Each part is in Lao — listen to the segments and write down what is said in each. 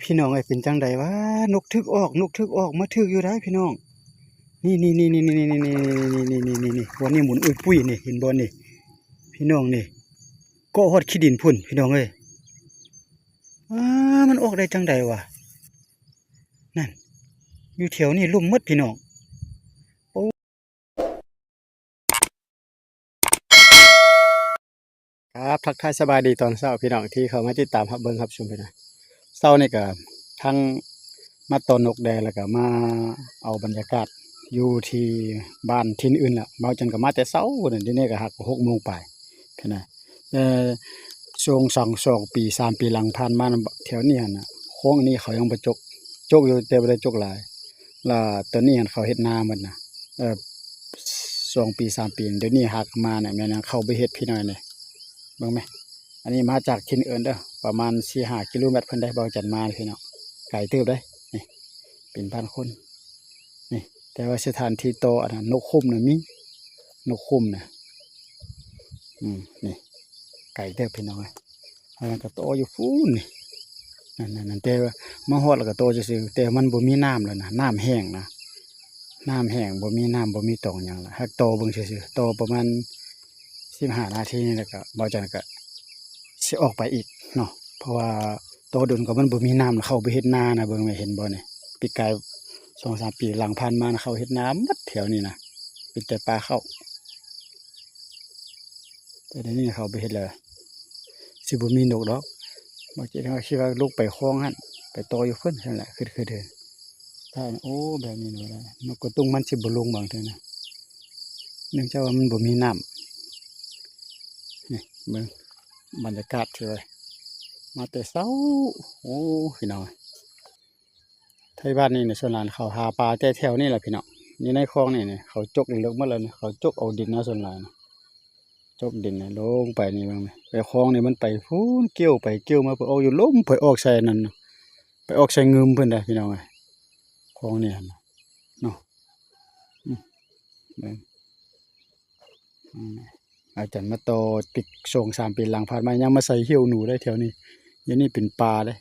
ພີ່ນ້ອງເອີຍ ເປັນຈັ່ງໃດວະ? ນົກຖືກອອກ ນົກຖືກອອກ ມາຖືກຢູ່ໄດ໋ພີ່ນ້ອງ. ນີ້ໆ ບ່ອນນີ້ໝູນອຸ້ຍປຸ້ຍນີ້ ເຫັນບໍ່ນີ້? ພີ່ນ້ອງນີ້ ເກາະຮອດຂີ້ດິນພຸ້ນ ພີ່ນ້ອງເອີຍ. ວ້າ ມັນອອກໄດ້ຈັ່ງໃດວະ? ນັ້ນ ຢູ່ແຖວນີ້ລົມໝົດພີ່ນ້ອງ. ໂອ້ ຄັບ ທັກທາຍສະບາຍດີຕອນເຊົ້າພີ່ນ້ອງທີ່ເຂົ້າມາຕິດຕາມຮັບເບິ່ງຮັບຊົມພີ່ນ້ອງ. ເຊົ້ານີ້ກະທັງມາຕໍ່ນົກແດ່ ແລ້ວກະມາເອົາບັນຍາກາດຢູ່ທີ່ບ້ານຖິ່ນອື່ນລະ. ບ່າວຈັນກະມາແຕ່ເຊົ້າພຸ້ນນະ ດຽວນີ້ກະຫາກຫົກໂມງປາຍພຸ້ນນະ. ແຕ່ຊ່ວງສອງ ສອງປີສາມປີຫຼັງຜ່ານມານະ ແຖວນີ້ຫັ້ນນະ ຄອງອັນນີ້ເຂົາຍັງບໍ່ຈົກ ຈົກຢູ່ແຕ່ບໍ່ໄດ້ຈົກຫຼາຍ. ລະຕອນນີ້ຫັ້ນເຂົາເຮັດນາໝົດນະ ເອີ ສອງປີສາມປີ ດຽວນີ້ຫາກມານະ ແມ່ນຫຍັງເຂົາບໍ່ເຮັດພີ່ນ້ອງເອີຍ. ເບິ່ງແມ ອັນນີ້ມາຈາກຖິ່ນອື່ນເດີ ປະມານສີ່ຫ້າກິໂລແມັດພຸ້ນໄດ໋ ບ່າວຈັນມາພີ່ນ້ອງ ໄກເຕີບເດ້. ນີ້ເປັນບ້ານຄົນ ນີ້ ແຕ່ວ່າສະຖານທີ່ຕໍ່ອັນນັ້ນ ນົກຂຸມນະມີ ນົກຂຸມນະ ອືມ ນີ້ ໄກເຕີບພີ່ນ້ອງເອີຍ. ອັນນັ້ນກະຕໍ່ຢູ່ພຸ້ນນີ້ ນັ້ນໆ ແຕ່ວ່າມາຮອດແລ້ວກະຕໍ່ຊື່ໆ ແຕ່ມັນບໍ່ມີນ້ຳແລ້ວນະ ນ້ຳແຫ້ງນະ ນ້ຳແຫ້ງ ບໍ່ມີນ້ຳ ບໍ່ມີຕອງຫຍັງລະ. ຫາກຕໍ່ເບິ່ງຊື່ໆ ຕໍ່ປະມານສິບຫ້ານາທີນີ້ ແລ້ວກະບ່າວຈັນກະຊິອອກໄປອີກເນາະ ເພາະວ່າຕໍ່ດົນກະມັນບໍ່ມີນ້ຳ ເຂົາໄປເຮັດນານະ. ເບິ່ງແມ ເຫັນບໍ່ນີ້ ປີກາຍສອງສາມປີຫຼັງຜ່ານມານະ ເຂົາເຮັດນາໝົດແຖວນີ້ນະ ມີແຕ່ປ່າເຂົ້າ. ແຕ່ດຽວນີ້ເຂົາໄປເຮັດແລ້ວ ຊິບໍ່ມີນົກດອກ. ບໍ່ເຈັດເຮົາຄິດວ່າລົງໄປຄອງຫັ້ນ ໄປຕໍ່ຢູ່ເພິ່ນຫັ້ນແຫຼະ ຄຶດໆ ເດີ. ຖ້າ ໂອ້ ແບບນີ້ບໍ່ໄດ້ ນົກກະຕຸງມັນຊິບໍ່ລົງບາງເທື່ອນະ ເນື່ອງຈາກວ່າມັນບໍ່ມີນ້ຳ. ນີ້ເບິ່ງບັນຍາກາດທີ່ວ່າມາແຕ່ເຊົ້າ ໂອ້ ພີ່ນ້ອງ ໄທບ້ານນີ້ນີ້ ສ່ວນຫຼາຍເຂົາຫາປາແຕ່ແຖວນີ້ແຫຼະພີ່ນ້ອງ. ຢູ່ໃນຄອງນີ້ນີ້ ເຂົາຈົກເລິກໝົດແລ້ວນີ້ ເຂົາຈົກເອົາດິນເອົາ ສ່ວນຫຼາຍນະ ຈົກດິນນີ້ລົງໄປນີ້ ເບິ່ງນີ້ ໄປຄອງນີ້ມັນໄປພຸ້ນ ກ້ຽວໄປກ້ຽວມາ ໄປອອກຢູ່ລຸ່ມ ໄປອອກໃສ່ນັ້ນ ໄປອອກໃສ່ງື່ມເພິ່ນໄດ໋ພີ່ນ້ອງເອີຍ. ຄອງນີ້ຫັ້ນນະເນາະ ອືມ ເບິ່ງ ອືມ ອາຈານມາຕໍ່ ປີສອງສາມປີຫຼັງຜ່ານມາ ຍັງມາໃສ່ຫ້ຽວໜູໄດ້ແຖວນີ້. ດຽວນີ້ເປັນປ່າເດ້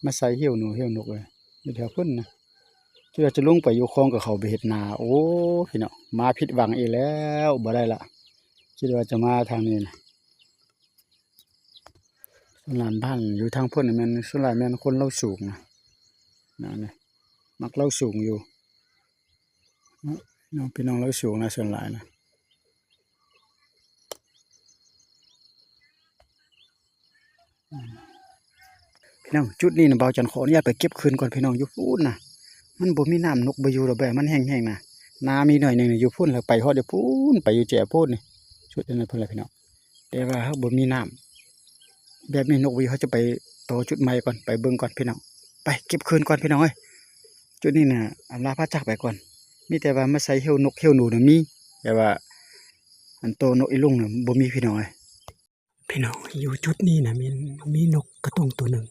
ມາໃສ່ຫ້ຽວໜູຫ້ຽວນົກເລີຍ ຢູ່ແຖວພຸ້ນນະ. ຄິດວ່າຈະລົງໄປຢູ່ຄອງກັບເຂົາໄປເຮັດນາ. ໂອ້ ພີ່ນ້ອງ ມາຜິດຫວັງອີກແລ້ວ ບໍ່ໄດ້ລະ. ຄິດວ່າຈະມາທາງນີ້ນະ ສ່ວນຫຼາຍບ້ານຢູ່ທາງພຸ້ນແມ່ນ ສ່ວນຫຼາຍແມ່ນຄົນລາວສູງນະ ນະ ມັກລາວສູງຢູ່ເນາະ ພີ່ນ້ອງລາວສູງນະ ສ່ວນຫຼາຍນະ. ພີ່ນ້ອງ ຈຸດນີ້ນະ ບ່າວຈັນຂໍອະນຸຍາດໄປເກັບຄືນກ່ອນພີ່ນ້ອງ. ຢູ່ພຸ້ນນະ ມັນບໍ່ມີນ້ຳ ນົກບໍ່ຢູ່ແລ້ວ ແບບມັນແຫ້ງໆນະ. ນາມີໜ້ອຍໜຶ່ງຢູ່ພຸ້ນ ແລ້ວໄປຮອດຢູ່ພຸ້ນ ໄປຢູ່ແຈພຸ້ນນີ້ ສຸດນັ້ນພຸ້ນແຫຼະພີ່ນ້ອງ. ແຕ່ວ່າເຮົາບໍ່ມີນ້ຳ ແບບນີ້ນົກບໍ່ຢູ່ ເຮົາຈະໄປຕໍ່ຈຸດໃໝ່ກ່ອນ ໄປເບິ່ງກ່ອນພີ່ນ້ອງ. ໄປເກັບຄືນກ່ອນພີ່ນ້ອງເອີຍ. ຈຸດນີ້ນະ ອຳລາພາຈາກໄປກ່ອນ ມີແຕ່ວ່າມາໃສ່ຫ້ຽວນົກຫ້ຽວໜູນະມີ ແຕ່ວ່າອັນໂຕນົກອີລຸງນະບໍ່ມີພີ່ນ້ອງເອີຍ. ພີ່ນ້ອງ ຢູ່ຈຸດນີ້ນະ ມີ ມີນົກກະຕຸງໂຕໜຶ່ງ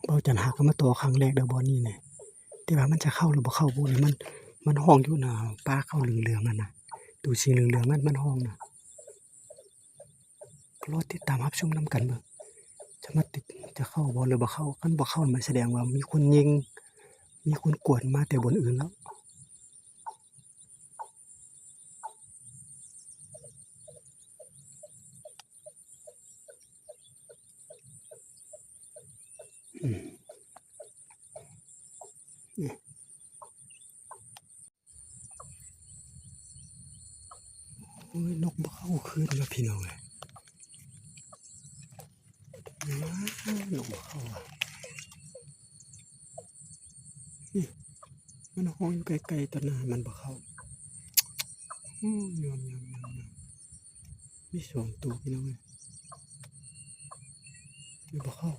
ເບົາຈັນຫາກະມາຕໍ່ຄັ້ງແລກເດີບ່ອນນີ້ນະ. ແຕ່ວ່າມັນຈະເຂົ້າຫຼືບໍ່ເຂົ້າບໍ່ນີ້ ມັນ ມັນຮ້ອງຢູ່ໜ້າປ່າເຂົ້າເຫຼືອງໆນັ້ນນະ ໂຕສີເຫຼືອງໆນັ້ນມັນຮ້ອງນະ. ລໍຕິດຕາມຮັບຊົມນຳກັນເບິ່ງ ຈະມາຕິດ ຈະເຂົ້າບໍ່ຫຼືບໍ່ເຂົ້າ. ຄັນບໍ່ເຂົ້າ ມັນສະແດງວ່າມີຄົນຍິງ ມີຄົນກວດມາແຕ່ບ່ອນອື່ນແລ້ວ. ອືມ ນີ້ ໂອ້ຍ ນົກບໍ່ເຂົ້າຄືນລະພີ່ນ້ອງເອີຍ. ວ້າ ນົກບໍ່ເຂົ້າວ່ະ. ນີ້ ມັນຮ້ອງຢູ່ໄກໆ ຕອນນັ້ນມັນບໍ່ເຂົ້າ. ໂອ້ຍ ຍອມໆໆໆ ມີສອງໂຕພີ່ນ້ອງເອີຍ ມັນບໍ່ເຂົ້າ.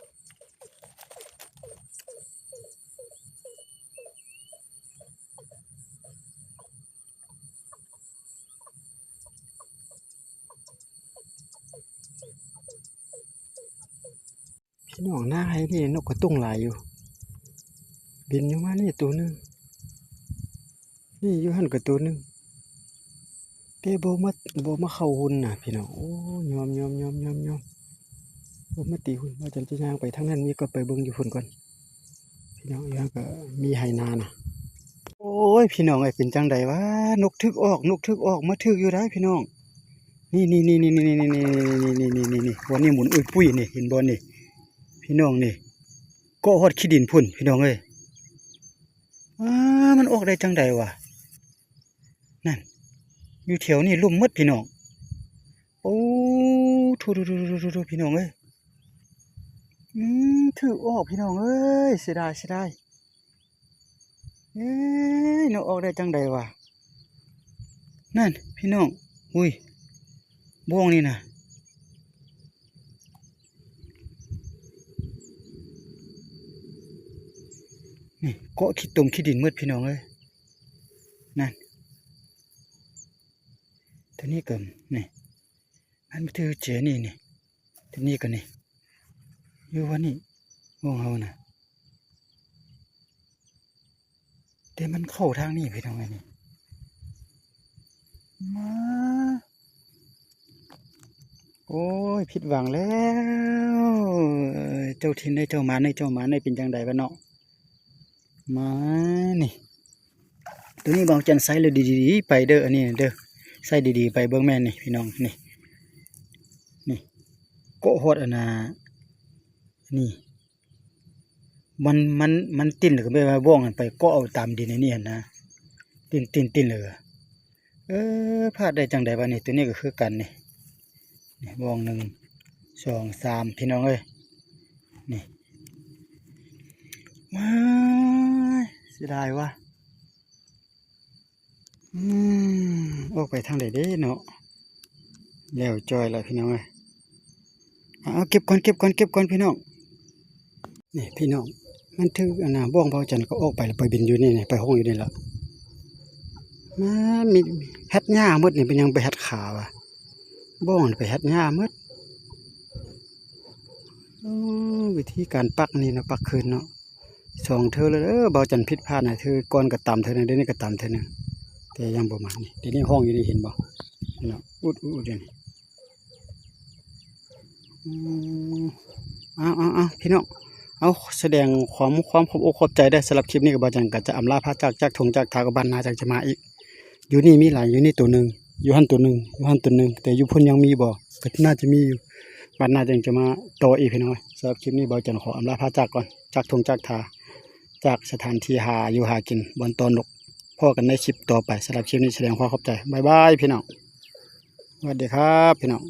ໂ ພີ່ນ້ອງ ນາໄຮ່ນີ້ນົກກະຕຸງຫຼາຍຢູ່ ບິນຢູ່ມານີ້ໂຕໜຶ່ງ ນີ້ຢູ່ຫັ້ນກະໂຕໜຶ່ງ ແຕ່ບໍ່ມາ ບໍ່ມາເຂົ້າຮຸ່ນນະພີ່ນ້ອງ. ໂອ້ຍ ຍອມໆໆໆໆ ບໍ່ມາຕີຮຸ່ນ. ວ່າຈັ່ງຈະຍ່າງໄປທາງນັ້ນມີ ກໍໄປເບິ່ງຢູ່ພຸ້ນກ່ອນ. ພີ່ນ້ອງ ຢູ່ຫັ້ນກະມີໄຮ່ນານະ. ໂອ້ຍ ພີ່ນ້ອງເອີຍ ເປັນຈັ່ງໃດວະ? ນົກຖືກອອກ ນົກຖືກອອກ ມາຖືກຢູ່ໄດ໋ພີ່ນ້ອງ. ນີ້ໆໆໆ ບ່ອນນີ້ໝູນອຸ້ຍປຸ້ຍນີ້ ເຫັນບໍ່ນີ້? ພີ່ນ້ອງນີ້ ເກາະຮອດຂີ້ດິນພຸ້ນ ພີ່ນ້ອງເອີຍ. ອ້າ ມັນອອກໄດ້ຈັ່ງໃດວະ? ນັ້ນ ຢູ່ແຖວນີ້ລຸ່ມໝົດພີ່ນ້ອງ. ໂອ້ ໂທ້ໆໆໆໆ ພີ່ນ້ອງເອີຍ. ອືມ ຖືກອອກພີ່ນ້ອງເອີຍ ເສຍດາຍ ເສຍດາຍ. ເອີຍ ເນາະ ອອກໄດ້ຈັ່ງໃດວະ? ນັ້ນພີ່ນ້ອງ ອຸ້ຍ ບ່ອນນີ້ນະ ນີ້ເກາະຂີ້ຕົມຂີ້ດິນໝົດພີ່ນ້ອງເອີຍ. ນັ້ນ ໂຕນີ້ກໍ ນີ້ ມັນຖືເຈນີ້ ນີ້ ໂຕນີ້ກໍນີ້ ຢູ່ວ່ານີ້ ຂອງເຮົານະ ແຕ່ມັນເຂົ້າທາງນີ້ພີ່ນ້ອງເອີຍ ນີ້ ມາ ໂອ້ຍ ຜິດຫວັງແລ້ວ ເຈົ້າຖິ່ນເອີຍ ເຈົ້າໝານເອີຍ ເຈົ້າໝານເອີຍ ເປັນຈັ່ງໃດວະເນາະ? ມານີ້ ໂຕນີ້ບ່າວຈັນໃສ່ແລ້ວດີໆໄປເດີ ອັນນີ້ເດີ ໃສ່ດີໆໄປເບິ່ງແມ່ນນີ້ພີ່ນ້ອງ ນີ້ ນີ້ ເກາະຮອດອັນນ່າ ນີ້ ມັນ ມັນ ມັນຕິ້ນ ແລ້ວກໍແບບວ່າບ່ອນຫັ້ນໄປເກາະເອົາຕາມດິນອັນນີ້ຫັ້ນນະ ຕິ້ນໆໆ ແລ້ວກໍ ເອີ ພາດໄດ້ຈັ່ງໃດວະນີ້? ໂຕນີ້ກໍຄືກັນນີ້ ນີ້ ບ່ອນ ໜຶ່ງ ສອງ ສາມ ພີ່ນ້ອງເອີຍ ນີ້ ວ້າຍ ເສຍດາຍວ່າ ອືມ ອອກໄປທາງໃດເດ້ເນາະ? ແລ້ວຈ້ອຍລະພີ່ນ້ອງເອີຍ ເອົາ ເກັບກ່ອນ ເກັບກ່ອນ ເກັບກ່ອນພີ່ນ້ອງ. ນີ້ພີ່ນ້ອງ ມັນຖືກອັນນ່າ ບ່ອນບ່າວຈັນກໍອອກໄປແລ້ວ ໄປບິນຢູ່ນີ້ ໄປຫ້ອງຢູ່ນີ້ລະ ມາ ມີ ເຮັດຫຍ້າໝົດນີ້ ເປັນຫຍັງໄປເຮັດຂາວະ? ບ່ອນໄປເຮັດຫຍ້າໝົດ. ໂອ້ ວິທີການປັກນີ້ເນາະ ປັກຄືນເນາະ ສອງເທື່ອແລ້ວເດີ ບ່າວຈັນຜິດພາດນະ ເທື່ອກ່ອນກໍຕຳເທື່ອໜຶ່ງ ດຽວນີ້ກໍຕຳເທື່ອໜຶ່ງ ແຕ່ຍັງບໍ່ມານີ້ ດຽວນີ້ຫ້ອງຢູ່ນີ້ ເຫັນບໍ່ເນາະ ອຸດໆຢູ່ນີ້. ອືມ ເອົາໆໆ ພີ່ນ້ອງ ເອົາ ສະແດງຄວາມ ຄວາມຂອບອົກຂອບໃຈເດີ. ສຳລັບຄລິບນີ້ກໍບ່າວຈັນກໍຈະອຳລາພາຈາກ ຈາກທົ່ງຈາກທາ ກັບບ້ານນາ ຈັ່ງຈະມາອີກ. ຢູ່ນີ້ມີຫຼາຍ ຢູ່ນີ້ໂຕໜຶ່ງ ຢູ່ຫັ້ນໂຕໜຶ່ງ ຢູ່ຫັ້ນໂຕໜຶ່ງ ແຕ່ຢູ່ພຸ້ນຍັງມີບໍ່? ກໍໜ້າຈະມີຢູ່ ບ້ານນາ ຈັ່ງຈະມາຕໍ່ອີກ ພີ່ນ້ອງ. ສຳລັບຄລິບນີ້ບ່າວຈັນຂໍອຳລາພາຈາກກ່ອນ ຈາກທົ່ງຈາກທາ ຈາກສະຖານທີ່ຫາຢູ່ຫາກິນ ບ່ອນຕໍ່ນົກ. ພໍ້ກັນໃນຄລິບຕໍ່ໄປ. ສຳລັບຄລິບນີ້ສະແດງຄວາມຂອບໃຈ. ບາຍບາຍ ພີ່ນ້ອງ. ສະຫວັດດີຄັບ ພີ່ນ້ອງ.